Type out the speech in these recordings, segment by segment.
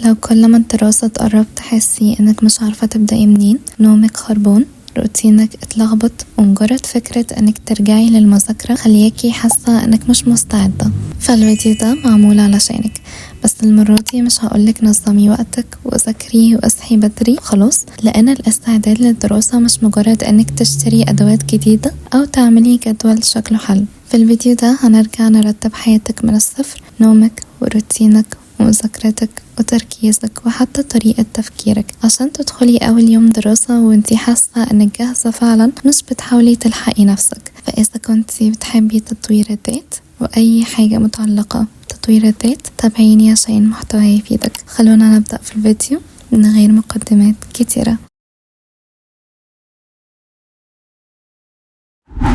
لو كل ما الدراسة تقرب تحسي انك مش عارفة تبدأي منين، نومك خربان، روتينك اتلخبط، ومجرد فكرة انك ترجعي للمذاكرة خليكي حاسة انك مش مستعدة، فالفيديو ده معمول علشانك. بس المرة دي مش هقولك نظمي وقتك وذاكري واصحي بدري خلاص، لان الاستعداد للدراسة مش مجرد انك تشتري ادوات جديدة او تعملي جدول شكله حلو. في الفيديو ده هنرجع نرتب حياتك من الصفر، نومك وروتينك ومذاكرتك وتركيزك وحتى طريقة تفكيرك، عشان تدخلي أول يوم دراسة وانتي حاسة انك جاهزة فعلا، مش بتحاولي تلحقي نفسك. فإذا كنتي بتحبي تطوير الذات وأي حاجة متعلقة بتطوير الذات تابعيني عشان محتوى يفيدك. خلونا نبدأ في الفيديو من غير مقدمات كتيرة.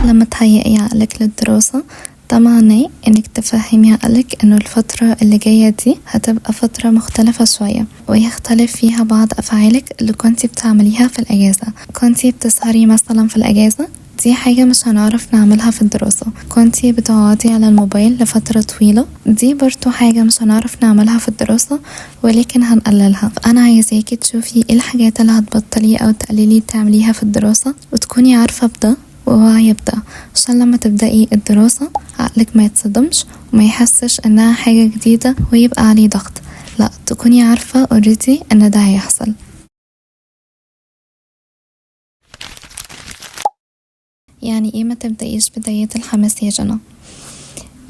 لما تهيئي عقلك للدراسة ده معناه انك تفهمي عقلك انه الفترة اللي جاية دي هتبقى فترة مختلفة شوية، ويختلف فيها بعض افعالك اللي كنتي بتعمليها في الاجازة. كنتي بتسهري مثلا في الاجازة، دي حاجة مش هنعرف نعملها في الدراسة. كنتي بتقعدي على الموبايل لفترة طويلة، دي برضو حاجة مش هنعرف نعملها في الدراسة، ولكن هنقللها. فأنا عايزاكي تشوفي ايه الحاجات اللي هتبطلي أو تقللي تعمليها في الدراسة، وتكوني عارفة بده وواعية بده، عشان لما تبدأي الدراسة عقلك ما يتصدمش وما يحسش انها حاجة جديدة ويبقى عليه ضغط، لا تكوني عارفة already ان ده هيحصل. يعني ايه ما تبدأيش بداية الحماس يا جنى؟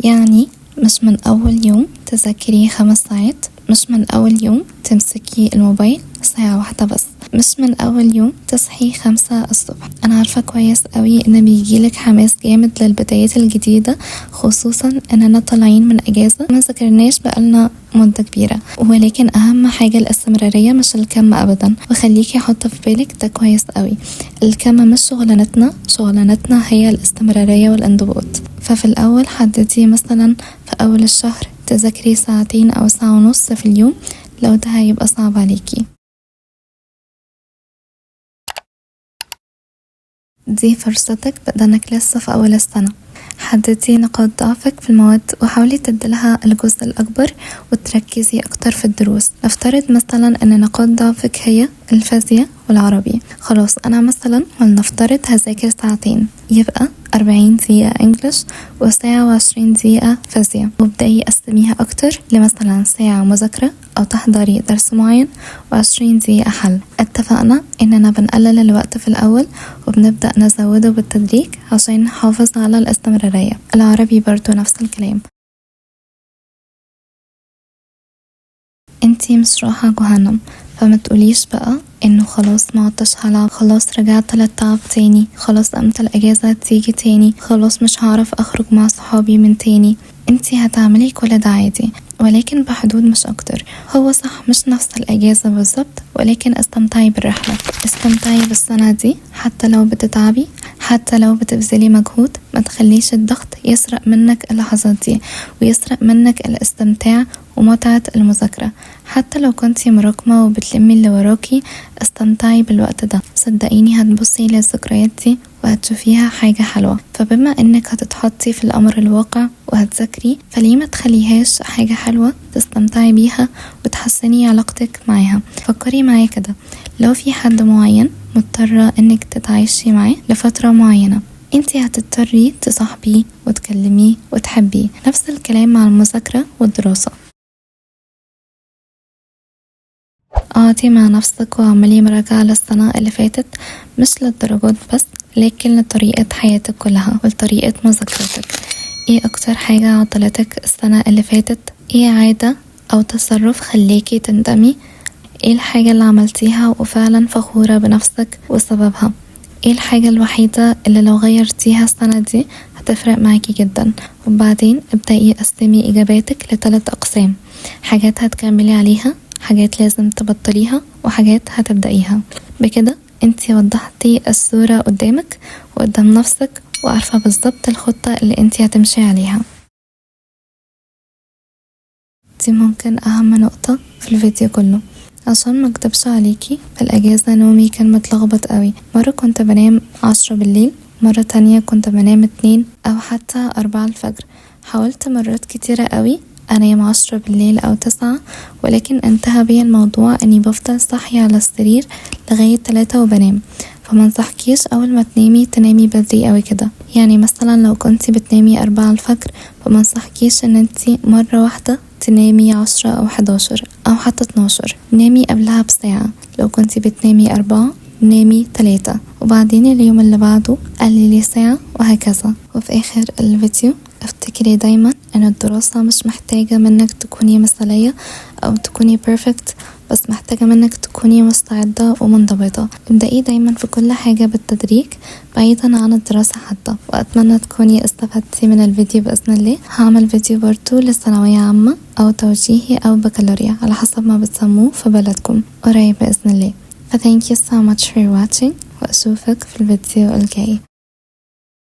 يعني مش من اول يوم تذاكري 5 ساعات، مش من اول يوم تمسكي الموبايل ساعة واحدة بس، مش من اول يوم تصحي 5 الصبح. انا عارفة كويس قوي ان بيجيلك حماس جامد للبدايات الجديدة، خصوصا اننا طالعين من اجازة ما ذاكرناش بقالنا مدة كبيرة، ولكن اهم حاجة الاستمرارية مش الكم ابدا. وخليكي حاطة في بالك ده كويس قوي، الكم مش شغلانتنا، شغلانتنا هي الاستمرارية والانضباط. ففي الاول حددي مثلا في اول الشهر تذاكري ساعتين او ساعة ونص في اليوم لو ده هيبقى صعب عليكي. دي فرصتك بدنك لسه في اول السنة. حددي نقاط ضعفك في المواد وحاولي تديلها الجزء الأكبر وتركزي أكتر في الدروس. نفترض مثلا أن نقاط ضعفك هي الفيزياء والعربي، خلاص أنا مثلا ولنفترض هذاكر ساعتين، يبقى 40 دقيقة انجلش وساعة وعشرين دقيقة فيزياء، وابدأي قسميها أكتر لمثلا ساعة مذاكرة أو تحضري درس معين و20 دقيقة حل. اتفقنا إننا بنقلل الوقت في الأول وبنبدأ نزوده بالتدريج عشان نحافظ على الاستمرارية. العربي برضو نفس الكلام. انتي مش رايحة جهنم، فما تقوليش بقى انه خلاص ما عدتش هلعب، خلاص رجعت للتعب تاني، خلاص امتى الاجازة تيجي تاني، خلاص مش هعرف اخرج مع صحابي من تاني. انتي هتعملي كل ده عادي، ولكن بحدود مش اكتر. هو صح مش نفس الاجازة بالظبط، ولكن استمتعي بالرحلة، استمتعي بالسنة دي حتى لو بتتعبي، حتى لو بتبذلي مجهود. ما تخليش الضغط يسرق منك اللحظات دي ويسرق منك الاستمتاع ومتعة المذاكرة. حتى لو كنتي مراكمة وبتلمي اللي وراكي، استمتعي بالوقت ده، صدقيني هتبصي للذكريات دي وهتشوفيها حاجة حلوة. فبما انك هتتحطي في الامر الواقع وهتذاكري، فليه ما تخليهاش حاجة حلوة تستمتعي بيها وتحسني علاقتك معاها؟ فكري معايا كده، لو في حد معين مضطرة انك تتعايشي معاه لفترة معينة، انتي هتضطري تصاحبيه وتكلميه وتحبيه. نفس الكلام مع المذاكرة والدراسة. اقعدي مع نفسك واعملي مراجعة للسنة اللي فاتت، مش للدرجات بس، لكن لطريقة حياتك كلها ولطريقة مذاكرتك. ايه اكتر حاجة عطلتك السنة اللي فاتت؟ ايه عادة او تصرف خليكي تندمي؟ ايه الحاجة اللي عملتيها وفعلا فخورة بنفسك وسببها؟ ايه الحاجة الوحيدة اللي لو غيرتيها السنة دي هتفرق معاكي جدا؟ وبعدين ابدأي قسمي اجاباتك لتلات اقسام، حاجات هتكملي عليها، حاجات لازم تبطليها، وحاجات هتبدأيها. بكده انتي وضحتي الصورة قدامك وقدام نفسك، وعارفة بالظبط الخطة اللي انتي هتمشي عليها. دي ممكن اهم نقطة في الفيديو كله. عشان ما اكدبش عليكي، في الاجازة نومي كان متلخبط قوي، مرة كنت بنام 10 بالليل، مرة تانية كنت بنام 2 او حتى 4 الفجر. حاولت مرات كتيرة قوي أنام 10 بالليل أو 9، ولكن انتهى بيا الموضوع إني بفضل صاحية على السرير لغاية 3 وبنام. فمنصحكيش أول ما تنامي تنامي بدري أوي كده، يعني مثلا لو كنتي بتنامي 4 الفجر فمنصحكيش إن انتي مرة واحدة تنامي 10 أو 11 أو حتى 12، نامي قبلها بساعة. لو كنتي بتنامي 4 نامي 3، وبعدين اليوم اللي بعده قللي ساعة وهكذا. وفي آخر الفيديو افتكري دايما ان الدراسة مش محتاجة منك تكوني مثالية أو تكوني perfect، بس محتاجة منك تكوني مستعدة ومنضبطة. ابدأي دايما في كل حاجة بالتدريج بعيدا عن الدراسة حتى. وأتمنى تكوني استفدتي من الفيديو بإذن الله. هعمل فيديو برضو للثانوية عامة أو توجيهي أو بكالوريا على حسب ما بتسموه في بلدكم قريب بإذن الله. ف thank you so much for watching، وأشوفك في الفيديو الجاي.